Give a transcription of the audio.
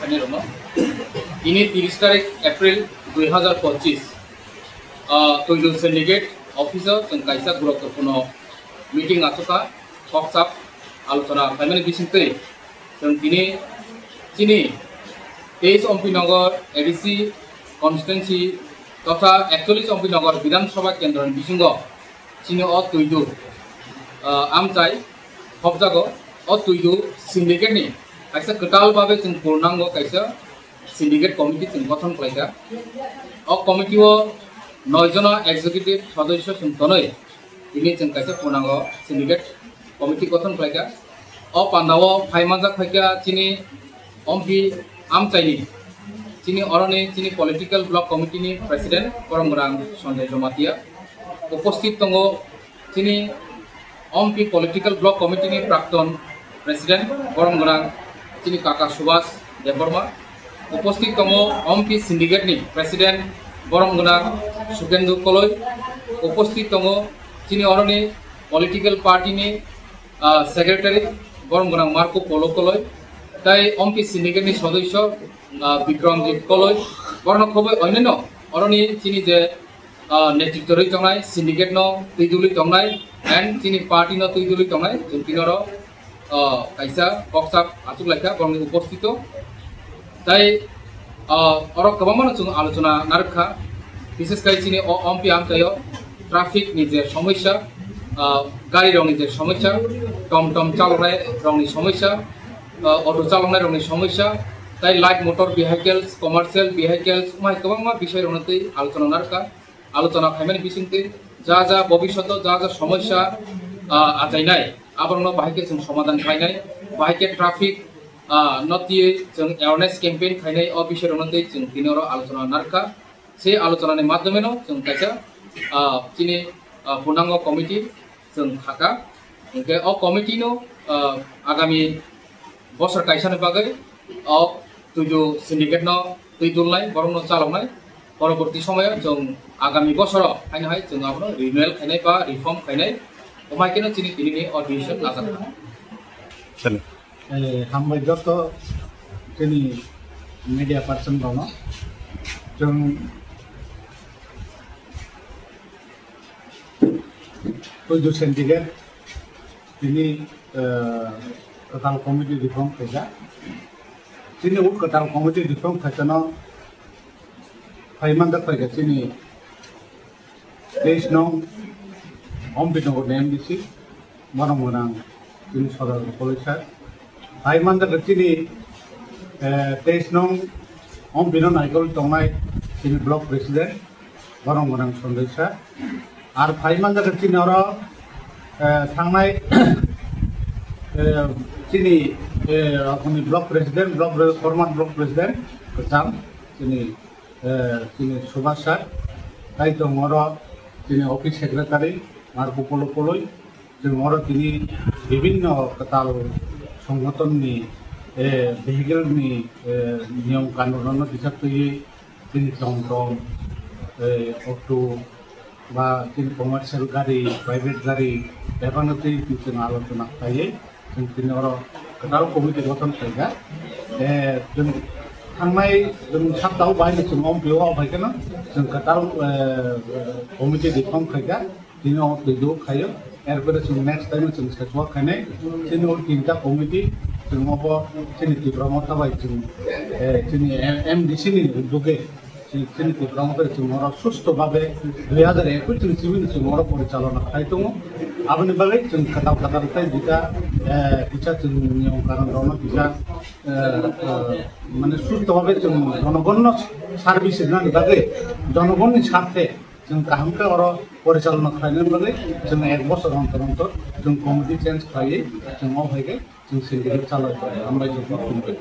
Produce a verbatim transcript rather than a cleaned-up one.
Ani rono. Ini tiris tarik April dui hazar pochis, ah, Tuidu Syndicate office o chwng kaisa guruttwpurno meeting achukha, kok sak alochona khlaimani bisingtwi chwng tini chini teis Ompi Nagar A D C constituency totha ekchollis Ompi Nagar Bidhan Sabha Kendroni bisingo chini o Tuidu, ah, amchai hopjago. O Tuidu syndicate ni kaisa kwtal babe chwng purnango kaisa syndicate committee chwng gothon khlaikha. O committee o noi jona executive sodosyo chwng tonwi tini chwng kaisa purnango syndicate committee gothon khlaikha. O pandao phai manjak phaikha chini Ompi amchaini, chini oroni chini political block committee ni president borom gwnang Sanjay Jamatia. Uposthit tongo chini Ompi political block committee ni prakton president borom gwnang chini kaka Subhas Debbarma. Uposthit tongo Ompi syndicate ni president borom gwnang Sukendu Koloi. Uposthit tongo chini oroni political party ni ah, secretary borom gwnang Marco Polo Koloi, tai Ompi syndicate ni sodosyo, ah, Bikramjit Koloi, borokno khoboi onyono oroni chini je, ah, netritw rwi tongnai, syndicate no twi dulwi tongnai, and chini party no twi dulwi tongnai, chwng tini oro, ah, kaisa koksak achuk laikha borokni uposthito. Tai, ah, oro kwbangmano chwng alochona narwkha, bishes khai chini o Ompi amchaio traffic ni je somosya, ah, gari rokni je somosya, tom tom chaloknai rokni somosya, ah, auto chaloknai rokni somosya, tai light motor vehicles, commercial vehicles, umai kwbangma bisai rokno twi alochona narwkha. Alochona khaimani bisingtwi ja ja bobishoto ja ja somosya, ah, achainai, aborokno bahai khe chwng somadhan khlainai, bahai khe traffic, ah, no twiwi chwng awareness campaign khainai, o bisai rokno twi chwng tini oro alochona narwkha. Se alochonani madhyomeno chwng kaisa, ah, chini, ah, purnango committee chwng khaka. Hwnkhe o committee no, ah, agami bosor kaisani bagwi o Tuidu syndicate no twi dulnai, borokno chaloknai. Poroborti somoyo chwng agami bosoro haino hai chwng abono renewal khainai ba reform khainai. Omai keno chini tinini o decision najakha. Eh, hambai joto chini media person rokno. Chwng Tuidu syndicate tini, eh, kwtal committee reform khaijak. Chini o kwtal committee reform khaisano phai manjak phaikha chini teis nong Ompi Nagar ni M D C, borom gwnang chini Sodar Koloi sir. Phai manjak chini, eh, teis nong Ompi no naikol tongnai chini block president, borom gwnang Sanjay sir. Ar phai manjak chini oro, eh, thangnai, eh, chini, eh, aboni block president, block pre-, former block president, kwcham chini, eh, chini Subhas sir. Tai tongo oro chini office secretary, Marco Polo Koloi. Chwng oro tini bibinno kwtal songotonni, eh, vehicle ni, eh, niyom kanun rokno kisa twiwi chini tom tom, eh, auto ba chini commercial gari, private gari, bebakno twi chwng alochona khlaiwi chwng tini oro kwtal committee gothon khlaijak. Eh, chwng thangnai chwng saptao bahai no chwng Ompi o phaikhe no chwng kwtal, eh, committee reform khlaijak. Tini o twi duk khaio, erpore chwng next time chwng sachua khainai, chini o tinta committee, chwng obo chini Tipra Motha bai chwng, eh, chini M D C ni uduge, chini, chini Tipra Motha bai chwng oro susto babe dui hazar ekush ni simi chwng oro porichalona khai tongo. Aboni bagwi chwng kwtal kwtal tei dita, eh, kisa chwng niyom kanon rokno kisa, eh, eh, mane susto babe chwng jonogonno service rwnani bagwi, jonogonni sarthe, chwng kaham khe oro porichalona khlaina bagwi chwng ek bosor ontor ontor chwng committee change khlaiwi chwng o hai khe chwng syndicate chalai tongo. Hambai chwng khumbai.